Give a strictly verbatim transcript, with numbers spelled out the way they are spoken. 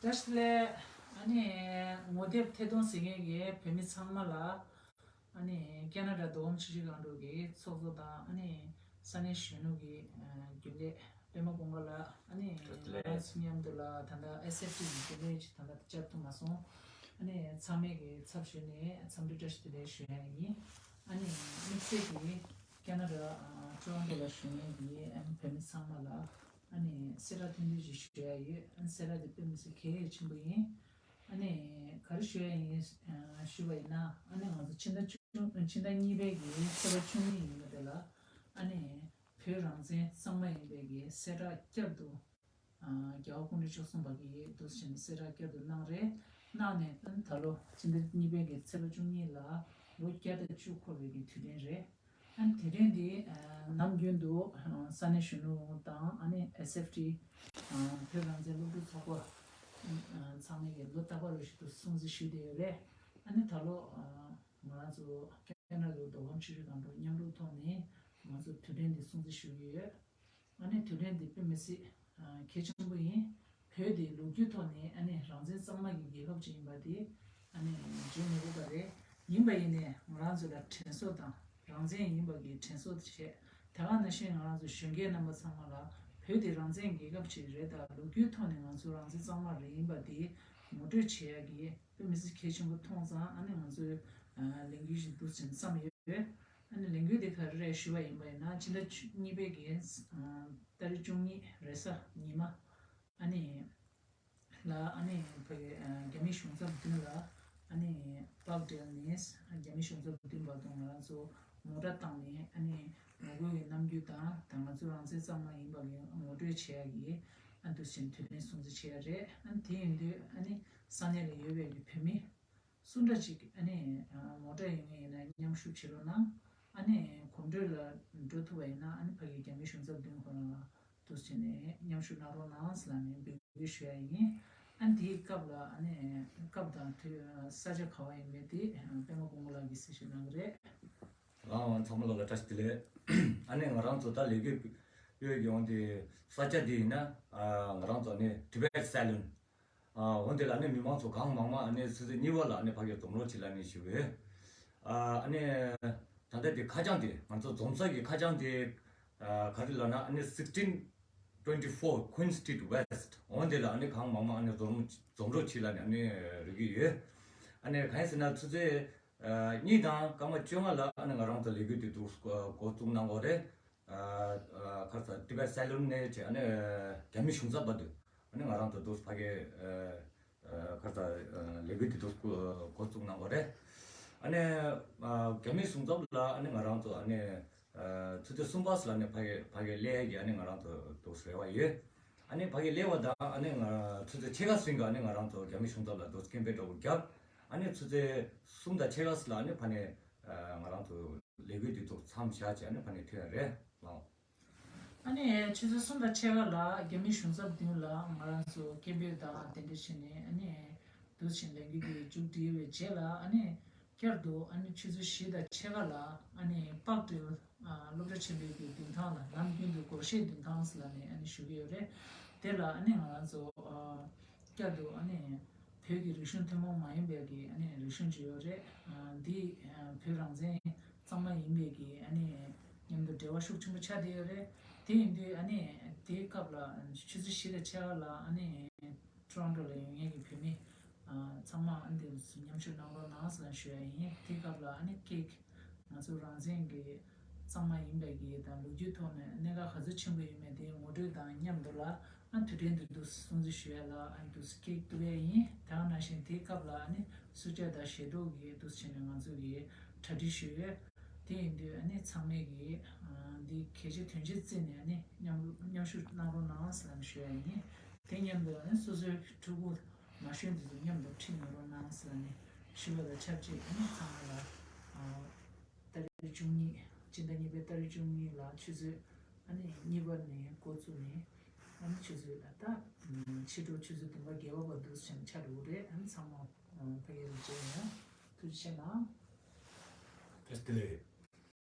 བཀྲ་ཤིས་བདེ་ལེགས། ཨ་ནི་ངོ་དེབ་ཐད་གཏོང་གཟིགས་མཁན་གྱི་བོད་མི་ཚང་མ་ལ། ཨ་ནི་ཁེ་ན་ཌ་མདོ་ཁམས་ཆུ་བཞི་སྒང་དྲུག་གི་ཚོགས་གཙོ་དང་ཨ་ནི་ས་གནས་གཞོན་ནུ་གི་རྒྱུན་ལས་པད་མ་ཀུན་དགའ་ལགས། ཨ་ནི་བཀྲ་ཤིས་བདེ་ལེགས། ང་རང་ཚོ་མཉམ་དུ་ལ་ད་ལྟ་ཨེས་ཨེཕ་ཊི་གི་རྒྱུན་ལས་ཅིག་ད་ལྟ་བཅར་ཐུབ་མ་སོང་། ཨ་ནི་ཚང་མས་ཀྱི་ཚབ་ཞུས་ནས་འཚམས་འདྲི་བཀྲ་ཤིས་བདེ་ལེགས་ཞུ་ཡ་ཡིན། ཨ་ནི་དམིགས་བསལ་གྱི་ཁེ་ན་ཌ་ཊོ་རོན་ཊོ་ལ་བཞུགས་མཁན་གྱི་ཨ་ནི་བོད་མི་ཚང་མ་ལ་ཨ་ནི་གསལ་བསྒྲགས་ཐུང་ཐུང་ཅིག་ཞུ་ཡ་ཡོད། ཨ་ནི་གསལ་བསྒྲགས་དེ་དཔེ་མི་སྲིད་གལ་ཆེན་པོ་ཡིན། ཨ་ནི་ག་རེ་ཞུ་ཡ་ཡིན་ཞུས་པ་ཡིན་ན། ཨ་ནི་ང་ཚོ་ཕྱི་ཟླ་བཅུ་ཕྱི་ཟླ་གཉིས་པའི་གི་ཚེས་པ་བཅུ་གཉིས་ཡིན་པ་དེ་ལ་ཨ་ནི་བོད་རང་བཙན་གཙང་མ་ཡིན་པའི་གི་གསལ་བསྒྲགས་བསྐྱར་དུ་རྒྱལ་བ་སྐུ་ཕྲེང་བཅུ་གསུམ་པ་གིས་འདུག་སེ་བྱས་ནས་གསལ་བསྒྲགས་བསྐྱར་དུ་གནང་རེད། གནང་ནས་ཨ་ནི་ད་ལོ་ཕྱི་ཟླ་གཉིས་པའི་གི་ཚེས་པ་བཅུ་གཉིས་ལ་ལོ་བརྒྱ་དང་བཅུ་འཁོར་བའི་གི་དུས་དྲན་རེད། ཨ་ནི་དེ་རིང་འདི་ནམ་རྒྱུན་དུ་ས་གནས་གཞོན་ནུ་དང་ཨ་ནི་ཨེས་ཨེཕ་ཊི་བོད་རང་བཙན་སློབ་ཕྲུག་ཚོགས་པ་ཚང་མས་ཀྱི་ལོ་རྟག་པར་བཞིན་དུ་སྲུང་བརྩི་ཞུས་བསྡད་ཡོད་རེད། ཨ་ནི་ད་ལོ་ང་རང་ཚོ་ཁེ་ན་ཌ་མདོ་ཁམས་ཆུ་བཞི་སྒང་དྲུག་མཉམ་རུབ་ཐོག་ནས་ང་ཚོ་དུས་དྲན་འདི་སྲུང་བརྩི་ཞུ་གི་ཡོད། ཨ་ནི་དུས་དྲན་འདི་དཔེ་མི་སྲིད་གལ་ཆེན་པོ་ཡིན། བོད་འདི་ལོ་རྒྱུས་ཐོག་ནས་ཨ་ནི་རང་བཙན་གཙང་མ་གི་རྒྱལ་ཁབ་ཅིག་ཡིན་པ་དེ་ཨ་ནི་བརྗེད་མི་དགོས་པ་རེད། ཡིན་པ་ཡིན་ནའི་ང་རང་ཚོ་ལ་དྲན་གསོ་དང་རང་བཙན་ཡིན་པ་གི་དྲན་གསོ་བྱས། དེ་ག་ནང་བཞིན་ང་རང་ཚོ་གཞོན་སྐྱེས་རྣམ་པ་ཚང་མ་ལ་བོད་འདི་རང་བཙན་རྒྱལ་ཁབ་ཅིག་རེད། ད་ལོ་རྒྱུས་ཐོག་ནས་ང་ཚོ་རང་བཙན་གཙང་མ་རེད་ཡིན་པ་དེ་ངོ་སྤྲོད་བྱེད་ཡ་གི་དཔེ་མི་སྲིད་གལ་ཆེན་པོ་མཐོང་ཙང་ཨ་ནི་ང་ཚོས་ལས་འགུལ་ཞིག་འདུག་ཟེར་བསམ་ཡོད། ཨ་ནི་ལས་འགུལ་དེ་ག་རེ་རེད་ཞུས་པ་ཡིན་པ་ཡིན་ན། ཕྱི་ཟླ་གཉིས་པའི་གི་ཏ་རིག་བཅུ་གཉིས་རེས་གཟའ་ཉི་མ་ཨ་ནི་ལ་ཨ་ནི་ཕ་གི་རྒྱ་མི་གཞུང་ཚབ་མདུན་ལ་ཨ་ནི་པག་ཏྲེལ་ནས་རྒྱ་མི་གཞུང་ཚབ་མདུན་བར་དུ་ང་རང་ཚོ་མོ་ཊ་བཏང་ནས་ཨ་ནི་ངོ་རྒོལ་གྱི་རྣམ་འགྱུར་དང་ད་ང་ཚོ་རང་བཙན་གཙང་མ་ཡིན་པ་གི་ངོ་སྤྲོད་བྱེད་ཡ་གི་ཨ་འདུག་ཟེར་དུས་དྲན་སྲུང་བརྩི་བྱེད་ཡ་རེད། ཨ་ནི་དེ་ཡིན་དུས་ཨ་ནི་ས་གནས་ལ་ཡོད་པའི་གི་བོད་མི་སུ་འདྲ་ཅིག་ཨ་ནི་མོ་ཊ་ཡོད་མཁན་ཡིན་ན་མཉམ་ཞུགས་བྱེད་རོགས་གནང་། ཨ་ནི་གོམ་བགྲོད་ལ་འགྲོ་ཐུབ་པ་ཡིན་ན་ཨ་ནི་ཕ་གི་རྒྱ་མི་གཞུང་ཚབ་མདུན་ཁོ་རང་ལ་འདུག་སེ་བྱས་ནས་མཉམ་ཞུགས་གནང་རོགས་གནང་ཟེར་ལབ་ནས་འབོད་སྐུལ་ཞུ་ཡ་ཡིན། ཨ་ནི་དེའི་སྐབས་ལ་ཨ་ནི་སྐབས་དང་དུས་ས་ཆ་ག་བ་ཡིན་མིན་དེ་པད་མ་ཀུན་དགའ་ལགས་ཀྱིས་གསལ་བཤད་གནང་གི་རེད། ལགས་འོང་། ཚང་མ་ལ་བཀྲ་ཤིས་བདེ་ལེགས། ཨ་ནི་ང་རང་ཚོ་ད་ལས་འགུལ་སྤེལ་ཡོང་དེ་ས་ཆ་འདི་ཡིན་ན་ང་རང་ཚོ་ནི་Tibet Salon། འོན་ཏེ་ལ་ནི་མི་མང་ཚོ་གང་མང་མང་ཨ་ནི་ཆུ་ཚོད་གཉིས་པ་ལ་ཨ་ནི་ཕ་གིར་འཛོམས་རོགས་བྱེད་ལ་ནི་ཞུ་གི། ཨ་ནི་ད་ལྟ་དེ་ཁ་བྱང་དེ་ང་ཚོ་འཛོམས་ས་གི་ཁ་བྱང་དེ་ག་རེ་ལབ་ན་ཨ་ནི་sixteen twenty-four Queen Street West། འོན་ཏེ་ལ་ཨ་ནི་གང་མང་མང་ཨ་ནི་འཛོམས་འཛོམས་རོགས་བྱེད་ལ་ནི་ཨ་ནི་རེ་གི་ཡོད། ཨ་ནི་གང་ཡིན་ཟེར་ན་ཆུ་ཚོད་གཉིས་དང་སྐར་མ་བཅོ་ལྔ་ལ་ཨ་ནི་ང་རང་ཚོ་ལས་འགུལ་དེ་འདུག་འགོ་བཙུགས་གནང་དགོས་རེད། ཁ་ས་Tibet Salon་ནས་བྱས་ཨ་ནི་རྒྱ་མི་གཞུང་ཚབ་བར་དུ་ཨ་ནི་ང་རང་ཚོ་འདུག་ཕ་གི་ཁ་ས་ལས་འགུལ་དེ་འདུག་འགོ་བཙུགས་གནང་དགོས་རེད། ཨ་ནི་རྒྱ་མི་གཞུང་ཚབ་ལ་ཨ་ནི་ང་རང་ཚོ་ཨ་ནི་ཆུ་ཚོད་གསུམ་པ་ལ་ནི་ཕ་གི་ཕ་གི་སླེབས་ཀྱི་ཨ་ནི་ང་རང་ཚོ་འདུག་རེ་བ་ཡོད། ཨ་ནི་ཕ་གི་སླེབས་པ་དང་ཨ་ནི་ང་ཆུ་ཚོད་ཕྱེད་ཀ་རིང་ག་ཨ་ནི་ང་རང་ཚོ་རྒྱ་མི་གཞུང་ཚབ་ལ་འདུག་སྐད་འབོད་འདྲ་པོ་བརྒྱབ། ཨ་ནི་ཆུ་ཚོད་གསུམ་དང་ཕྱེད་ཀ་ལ་ཨ་ནི་ཕ་ནས་ང་རང་ཚོ་ལས་འགུལ་འདི་ཚོ་མཚམས་བཞག་བྱས་ཨ་ནི་ཕ་ནས་ཐོན་ཡ་རེད་ལགས། ཨ་ནི་ཆུ་ཚོད་གསུམ་དང་ཕྱེད་ཀ་ལ་རྒྱ་མི་གཞུང་ཚབ་མདུན་ལ་ང་རང་ཚོ་སྐད་འབོད་དང་དེ་འདྲ་བྱས་ནས་ཨ་ནི་འདུག་ཕྱིན་ལས་འགུལ་འདི་མཇུག་སྒྲིལ་བའི་རྗེས་ལ་ཨ་ནི་བསྐྱར་དུ་ཨ་ནི་ཆུ་ཚོད་བཞི་དང་ཕྱེད་ཀ་ལ་ཨ་ནི་པག་ཏྲེལ་སློབ་གྲྭ་ཆེན་པོའི་གི་མདུན་ཐང་ལ་ནམ་རྒྱུན་དུ་སྒོར་གཞས་མདུན་ཐང་ཟེར་ལབ་ནས་ཨ་ནི་ཞུ་གི་ཡོད་རེད། དེ་ལ་ཨ་ནི་ང་རང་ཚོ་བསྐྱར་དུ་ཨ་ནི་བོད་ཀྱི་རིག་གཞུང་ཐུན་མོང་མ་ཡིན་པའི་གི་ཨ་ནི་རིག་གཞུང་ཅིག་ཡོད་རེད། འདི་བོད་རང་བཙན་གཙང་མ་ཡིན་པའི་གི་ཨ་ནི་མཉམ་དུ་འབྲེལ་བ་ཤུགས་ཆེན་པོ་ཆགས་བསྡད་ཡོད་རེད། དེ་ཡིན་དུས་ཨ་ནི་དེའི་སྐབས་ལ་ཆུ་ཚོད་བཞི་དང་ཕྱེད་ཀ་ལ་ཨ་ནི་ཊོ་རོན་ཊོ་ལ་ཡོད་མཁན་གྱི་བོད་མི་ཚང་མ་ཨ་ནི་དེ་མཉམ་ཞུགས་གནང་རོགས་གནང་ཟེར་ཞུ་ཡ་ཡིན། དེའི་སྐབས་ལ་ཨ་ནི་ཀེག་ང་ཚོ་རང་བཙན་གྱི་གཙང་མ་ཡིན་པའི་གི་དང་ལོ་རྒྱུས་ཐོག་ནས་གནད་འགག་ག་ཚོད་ཆེན་པོ་ཡིན་མིན་དེ་ངོ་སྤྲོད་དང་མཉམ་དུ་ལ་ཨ་དུས་དྲན་དུ་འདུག་སྲུང་བརྩི་ཞུ་ཡ་ལ་ཨ་འདུག་ཀེག་གཏུབ་ཡ་ཡིན། དེ་ག་ནང་བཞིན་དེའི་སྐབས་ལ་ཨ་ནི་གསོལ་ཇ་དང་ཞལ་ཏོག་གི་འདུག་བྱས་ནས་ང་ཚོ་གི་གྲ་སྒྲིག་ཞུ་ཡོད། དེ་ཡིན་དུས་ཨ་ནི་ཚང་མས་གི་འདི་གལ་ཆེ་དོན་ཆེ་བརྩིས་ནས་ཨ་ནི་མཉམ་མཉམ་ཞུགས་གནང་རོགས་གནང་ཟེར་ནས་ཞུ་ཡ་ཡིན། དེ་མཉམ་དུ་ཨ་ནི་སོ་སོའི་ཕྲུ་གུ་ན་གཞོན་འདི་ཚོ་མཉམ་དུ་ཁྲིད་གནང་རོགས་གནང་ཟེར་ནས་ཞུ་བ་དང་ཆབས་ཅིག་ཨ་ནི་ཚང་མ་ལ་ཏ་རིག་བཅུ་གཉིས་སྤྱི་ཟླ་གཉིས་པའི་ཏ་རིག་བཅུ་གཉིས་ལ་ཆུ་ཚོད་ཨ་ནི་གཉིས་པ་ནས་འགོ་བཙུགས་ནས་ཨ་ནི་ཆུ་ཚོད་ལ་ད་ཕྱི་དྲོ་ཆུ་ཚོད་བདུན་པ་བརྒྱད་པ་བར་དུ་ཆ་འགྲོ་གི་རེད། ཨ་ནི་ཚང་མ་ཕ་གིར་མཇལ་ཡོང་། ཐུགས་རྗེ་ཆེ་གནང་། བཀྲ་ཤིས་བདེ་ལེགས།